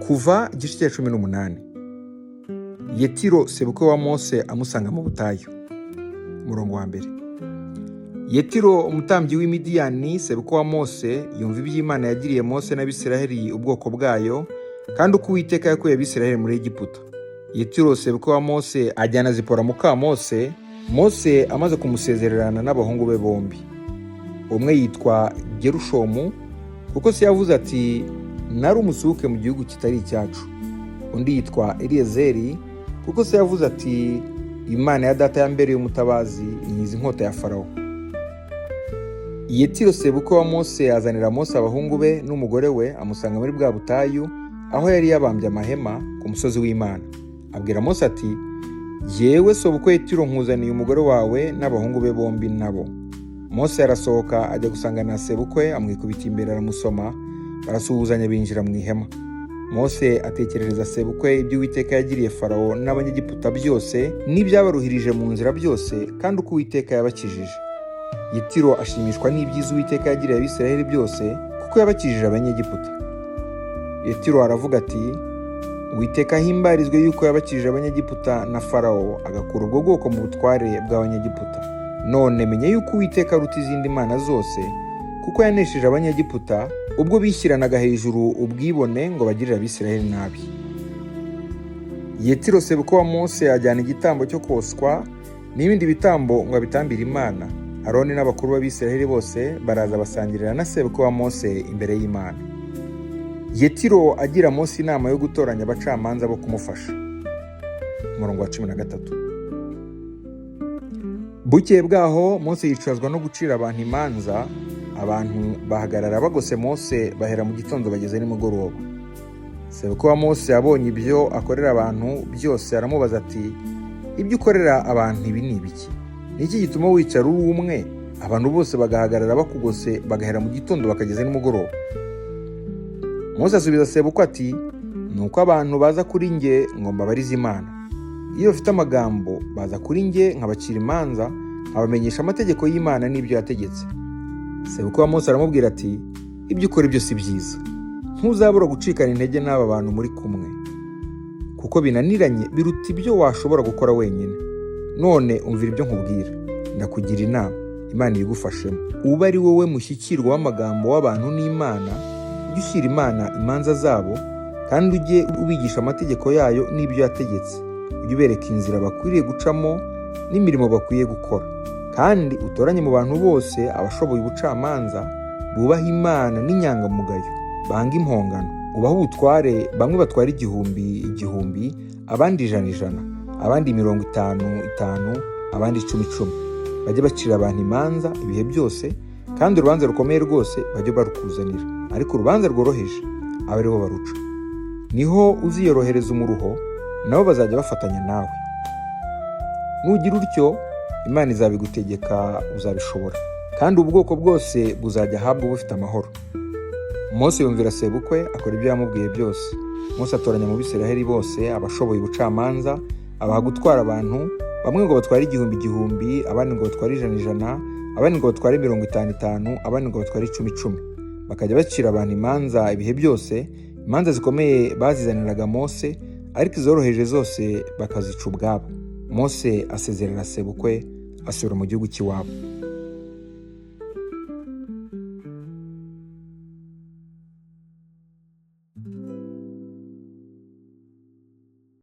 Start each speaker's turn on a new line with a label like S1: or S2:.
S1: Kuva igice cya 18. Yetiro sebukwe wa Mose amusanga mu butayu. Umurongo wa mbere. Yetiro umutambyi w'i Midiyani sebukwe wa Mose yumva iby'Imana yagiriye Mose n'Abisiraheli ubwoko bwayo, kandi uko Uwiteka yakuye Abisiraheli muri Egiputa. Yetiro sebukwe wa Mose ajyana Zipora muka Mose, Mose amaze kumusezererana n'abahungu be bombi. Umwe yitwa Gerushomu, kuko se yavuze ati nari umusuhuke mu gihugu kitari icyacu. Undi yitwa Eliyezeri, kuko se yavuze ati Imana ya data yambereye umutabazi inkiza inkota ya Farawo. Yetiro sebukwe wa Mose azanira Mose abahungu be n'umugore we, amusanga muri bwa butayu aho yari yabambye amahema ku musozi w'Imana. Abwira Mose ati jyewe sobukwe Yetiro nkuzaniye umugore wawe n'abahungu be bombi nabo. Mose arasohoka ajya gusanganira sebukwe, amwikubita imbere aramusoma, barasuhuzanya binjira mu ihema. Mose atekerereza sebukwe ibyo Uwiteka yagiriye Farawo n'Abanyegiputa byose n'ibyabaruhirije mu nzira byose, kandi uko Uwiteka yabakijije. Yetiro ashimishwa n'ibyiza Uwiteka yagiriye Abisiraheli byose, kuko yabakijije Abanyegiputa. Yetiro aravuga ati Uwiteka ahimbarizwe yuko yabakijije Abanyegiputa na Farawo, agakura ubwo bwoko mu butware bw'Abanyegiputa. None menya yuko Uwiteka aruta izindi mana zose, kuko yanesheje Abanyegiputa ubwo bishyiranaga hejuru ubwibone ngo bagirire Abisiraheli nabi. Yetiro sebukwe wa Mose ajyana igitambo cyo koswa n'ibindi bitambo ngo abitambire Imana. Aroni n'abakuru b'Abisiraheli bose baraza basangirira na sebukwe wa Mose imbere y'Imana. Yetiro agira Mose inama yo gutoranya abacamanza bo kumufasha. Umurongo wa 13. Bukeye bwaho Mose yicazwa no gucira abantu imanza, abantu bahagarara bagose Mose bahera mu gitondo bageze nimugoroba. Sebukwe wa Mose abonye ibyo akorera abantu byose aramubaza ati ibyo ukorera abantu ibi ni ibiki? Ni iki gituma wicara uri umwe, abantu bose bagahagarara bakugose bagahera mu gitondo bakageza nimugoroba? Mose asubiza sebukwe ati ni uko abantu baza kuri njye ngo mbabarize Imana. Iyo bafite amagambo baza kuri njye nkabacira imanza, nkabamenyesha amategeko y'Imana n'ibyo yategetse. Sebukwe wa Mose aramubwira ati ibyo ukora ibyo si byiza. Ntuzabura gucikana intege n'aba bantu muri kumwe, kuko binaniranye biruta ibyo washobora gukora wenyine. None umvira ibyo nkubwira, ndakugira inama, Imana ibigufashemo. Ube ari wowe mushyikirwa w'amagambo w'abantu n'Imana, ujye ushyira Imana imanza zabo, kandi ujye ubigisha amategeko yayo n'ibyo yategetse. Ujye ubereka inzira bakwiriye gucamo n'imirimo bakwiye gukora. Kandi utoranye mu bantu bose abashoboye ubucamanza, bubaha Imana n'inyangamugayo, banga impongano. Ubahe ubutware, bamwe batwara igihumbi igihumbi, abandi ijana ijana, abandi 50 50, abandi 10 10. Bajye bacira abantu imanza ibihe byose, kandi urubanza rukomeye rwose bajye barukuzanira, ariko urubanza rworoheje abe aribo baruca. Niho uziyorohereza umuruho, nabo bazajya bafatanya nawe. Nugira utyo Imana izabigutegeka, uzabishobora, kandi ubwoko bwose buzajya ahabwa bufite amahoro. Mose yumvira sebukwe akora ibyo yamubwiye byose. Mose atoranya mu Bisiraheli bose abashoboye ubucamanza, abaha gutwara abantu, bamwe ngo batware igihumbi igihumbi, abandi ngo batware ijana ijana, abandi ngo batware 50 50, abandi ngo batware 10 10. Bakajya bacira abantu imanza ibihe byose. Imanza zikomeye bazizaniraga Mose, ariko izoroheje zose bakazica ubwabo. Mose asezerera sebukwe asubira mu gihugu cy'iwabo.